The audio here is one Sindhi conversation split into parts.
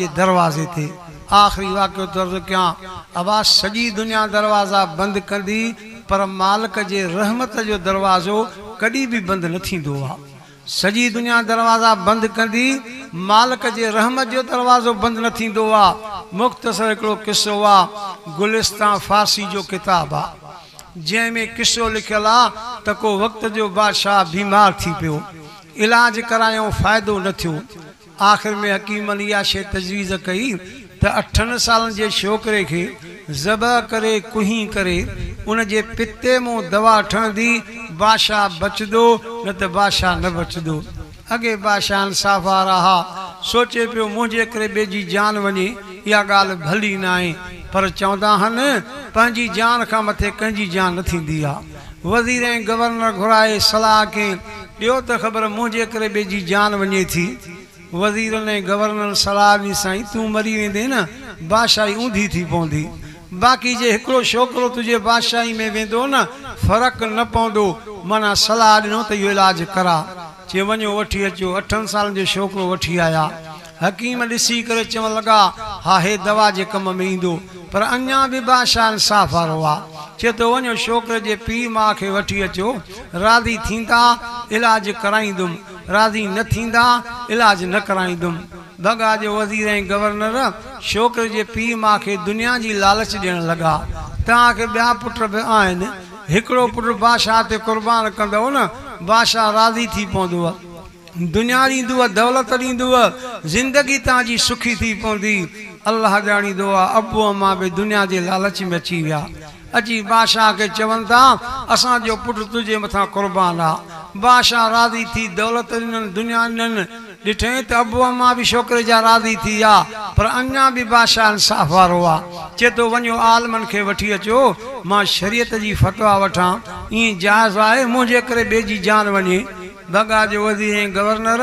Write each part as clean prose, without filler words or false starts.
جي دروازي تي آخري واقعو ٿو عرض ڪيان، ابا سڄي دنيا دروازا بند ڪندي پر مالڪ جي رحمت جو دروازو ڪڏهن به بند نه ٿيندو آ. سڄي دنيا دروازا بند ڪندي مالڪ جي رحمت جو دروازو بند نه ٿيندو آ. مختصر هڪڙو قصو آ، گلستان فارسي جو ڪتاب آ، جنهن ۾ قصو لکيل آ ته ڪو وقت جو بادشاهه بيمار ٿي پيو، علاج ڪرايائون فائدو نه ٿيو، آخر ۾ حڪيمن اها شيء تجويز ڪئي ته اٺن سالن جي ڇوڪري کي ذبح ڪري ڪهين ڪري ان جي پتي مون دوا ٺهندي، بادشاهه بچندو نه ته بادشاهه نه بچندو. اڳي بادشاهه انصاف وارا ها، سوچي پيو منهنجي ڪري ٻئي جي جان وڃي اها ڳالهه ڀلي ناهي، پر چوندا هن پنهنجي جان کان مٿي ڪنهن جي جان نه ٿيندي آ. وزير ۽ گورنر گهرائي صلاح ڪئين، ڏيو ته خبر منهنجي ڪري ٻئي جي جان وڃي ٿي. وزيرن ۽ گورنرن صلاح ڏني، سائين تون مري ويندين نه، بادشاهي اونڌي ٿي پوندي. باقي جي هڪڙو ڇوڪرو تنهنجي بادشاهي ۾ ويندو نه، فرق نه پوندو. معنيٰ صلاح ڏنو ته اهو علاج ڪراء. چي وڃو وٺي اچو. اٺن سالن جو ڇوڪرو وٺي آيا. حڪيم ڏسي ڪري چوڻ لڳا، ها هي دوا جي ڪم ۾ ايندو، پر اڃا به بادشاهه انصاف وارو آ. چئي ٿو وڃو ڇوڪري جي پيء ماء کي وٺي اچو، راضي ٿيندا علاج ڪرائيندم، راضي نه ٿيندا علاج نه ڪرائيندم. ڀڳا جو وزير ۽ گورنر ڇوڪري جي پيء ماء کي دنيا جي لالچ ڏيڻ لڳا، توهان کي ٻيا پٽ به آهن، هڪڙو پٽ بادشاهه تي قربان ڪندؤ نه، بادشاهه راضي ٿي پوندو. دنيا ڏيندو، دولت ڏيندو، زندگي توهان جي سکي ٿي پوندي. الله ڄاڻيندو آ، ابو امان به دنيا جي لالچ ۾ اچي ويا. اچي بادشاهه کي چون ٿا، اسان جو پٽ تنهنجي مٿان قربان آ. بادشاهه راضي ٿي دولت ڏنن، دنيا ڏنن. ڏٺئين ته ابو امان به ڇوڪري جا راضي ٿي ويا، پر اڃا به بادشاهه انصاف وارو آ. چئي ٿو، وڃو عالمن کي وٺي اچو، مان شريعت جي فتويٰ وٺان، ائين جائز آهي، منهنجي ڪري ٻئي جي جان وڃي؟ بغداد جو وزير ۽ گورنر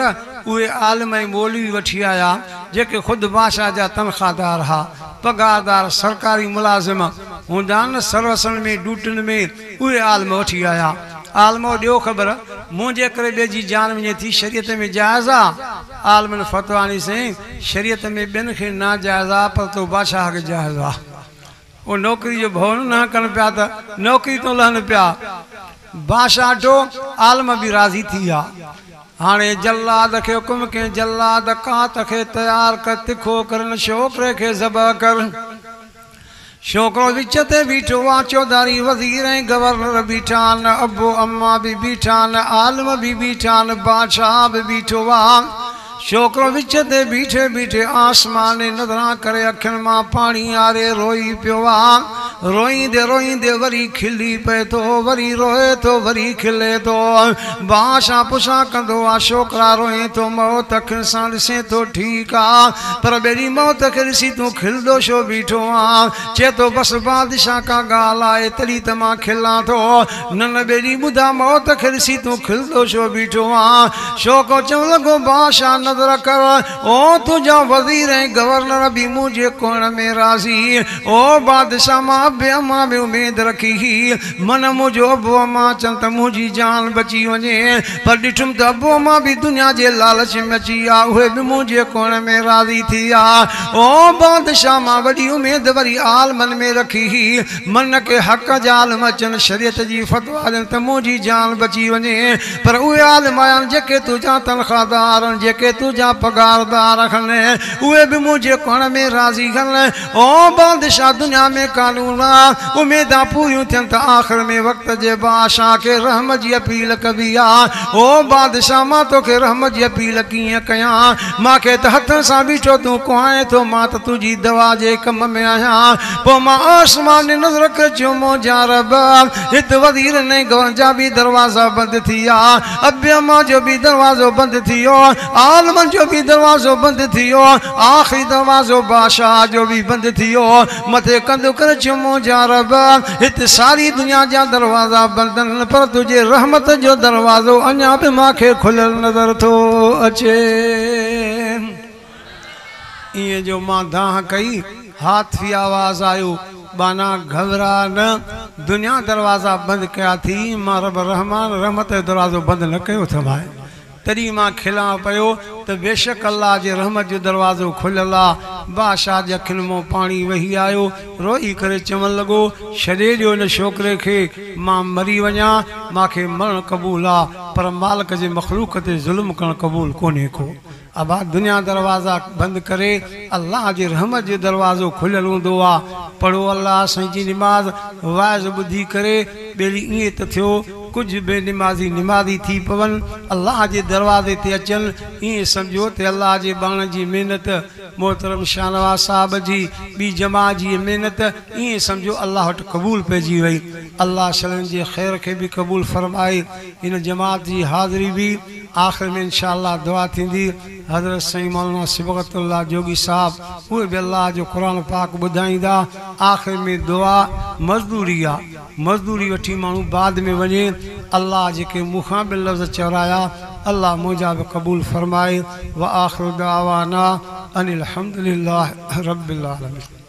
اهي عالم ۽ مولوي وٺي آيا، جيڪي خود بادشاهه جا تنخواهدار ها، پگهاردار سرڪاري ملازم هوندا آهن نه سروسن ۾ ڊوٽين ۾، اهي عالم وٺي آيا. عالمؤ ڏيو خبر، منهنجي ڪري ٻئي جي جان وڃي ٿي، شريعت ۾ جائز آ؟ عالمن فتويٰ ڏني، سائين، شريعت ۾ ٻين کي ناجائز آ، پر تو بادشاهه کي جائز آ. او نوڪري جو ڀؤ نه ڪن پيا ته نوڪري تون لهن پيا. بادشاهه ڏٺو عالم به راضي ٿي ويا. هاڻي جلاد کي حڪم ڪيائين، جلاد ڪات کي تيار ڪر، تکو ڪر، هن ڇوڪري کي ذبح ڪر. ڇوڪرو وچ تي بيٺو آ، چوڌاري وزير ۽ گورنر بيٺا آهن، ابو اما به بيٺا آهن، عالم به بيٺا آهن، بادشاهه به بيٺو آ. ڇوڪرو وچ تي بيٺي بيٺي آسمان ڏي نظران ڪري اکين مان پاڻي آري روئي پيو آ. روئيندي روئيندي وري کلي پئي ٿو، وري روئي ٿو، وري کلي ٿو. بادشاهه پڇا ڪندو آ، ڇوڪرا روئين ٿو، موت اکين سان ڏسين ٿو، ٺيڪ آ، پر ٻيلي موت کي ڏسي تون کلندو ڇو بيٺو آن؟ چئي ٿو، بس بادشاهه ڪا ڳالهه آهي تڏهن ته مان کلان ٿو. نه نه ٻيلي ٻڌاء موت کي ڏسي تون کلندو ڇو بيٺو آن؟ شوڪو چوڻ لڳو، بادشاهه نظر ڪر، او تنهنجا وزير ۽ گورنر به منهنجي ڪهڻ ۾ راضي. او بادشاهه مان ابي امان به اميد رکي هئي، من منهنجو ابو امان اچن ته منهنجي جان بچي وڃي، پر ڏٺم ته ابو امان به دنيا جي لالچ ۾ اچي ويا، اهي به منهنجي ڪهڻ ۾ راضي ٿي ويا. او بادشاهه مان وڏي اميد وري عالمن ۾ رکي هئي، من ڪي حق جا عالم اچن شريعت جي فتويٰ ڏين ته منهنجي جان بچي وڃي، پر اهي عالم آيا آهن جيڪي تنهنجا تنخواهدار آهن، جيڪي تنهنجا پگهاردار آهن، اهي به منهنجي ڪهڻ ۾ راضي آهن. او بادشاهه دنيا ۾ قانون آ، اميدان پوريون ٿين ته آخر ۾ وقت جي بادشاهه کي رحم جي اپيل ڪبي آ. او بادشاهه مان توکي رحم جي اپيل ڪيئن ڪيان؟ مان کي ته هٿن سان بيٺو تون ڪهائين ٿو، مان ته تنهنجي دوا جي ڪم ۾ آهيان. پوء مان آسمان ڏي نظر ڪري چيو، منهنجا رب! هت وزيرن ۽ گورن جا به دروازا بند ٿي ويا، ابي امان جو به دروازو بند ٿي ويو، عالمن جو به دروازو بند ٿي ويو، آخري دروازو بادشاهه جو به بند ٿي ويو. مٿي ڪنڌ ڪري چيو، منهنجا رب! هت ساري دنيا جا دروازا بند آهن، پر تنهنجي رحمت جو دروازو اڃا به مان کي کليل نظر ٿو اچي. ائين جو مان دانهن ڪئي، هاتفي آواز آيو، ٻانها گهٻراء نه، دنيا دروازا بند ڪيا ٿي، مان رب رحمان رحمت جو دروازو بند نه ڪيو اٿم. آء. تڏهن مان کلان پيو ته بيشڪ الله جي رحمت جو دروازو کليل آ. بادشاهه جي اکين مان پاڻي وهي آيو. روئي ڪري چوڻ لڳو، ڇڏي ڏيو ان ڇوڪري کي، مان مري وڃان، مان کي مرڻ قبول آ، پر مالڪ جي مخلوق تي ظلم ڪرڻ قبول ڪونهي ڪو. ابا دنيا دروازا بند ڪري الله جي رحمت جو دروازو کليل هوندو آ. پڙهو الله سائين جي نماز، وعظ ٻڌي ڪري ٻيلي ائين ته ٿيو ڪجهه بي نمازي نمازي ٿي پون، الله جي دروازي تي اچن، ائين سمجهو ته الله جي ٻانهن جي محنت، محترم شاهنواز صاحب جي ٻي جماعت جي محنت ائين سمجهو الله وٽ قبول پئجي وئي. الله شل ان جي خير کي به قبول فرمائي. هن جماعت جي حاضري به آخر ۾ انشاء الله دعا ٿيندي. حضرت سائين مولانا صبغت الله جوڳي صاحب اهي به الله جو قرآن پاڪ ٻڌائيندا. آخر ۾ دعا مزدوري آ. مزدوري وٺي ماڻهو بعد ۾ وڃي. الله جيڪي مون کان به لفظ چورايا الله منهنجا به قبول فرمائي. واخر دعوانا ان الحمد لله رب العالمين.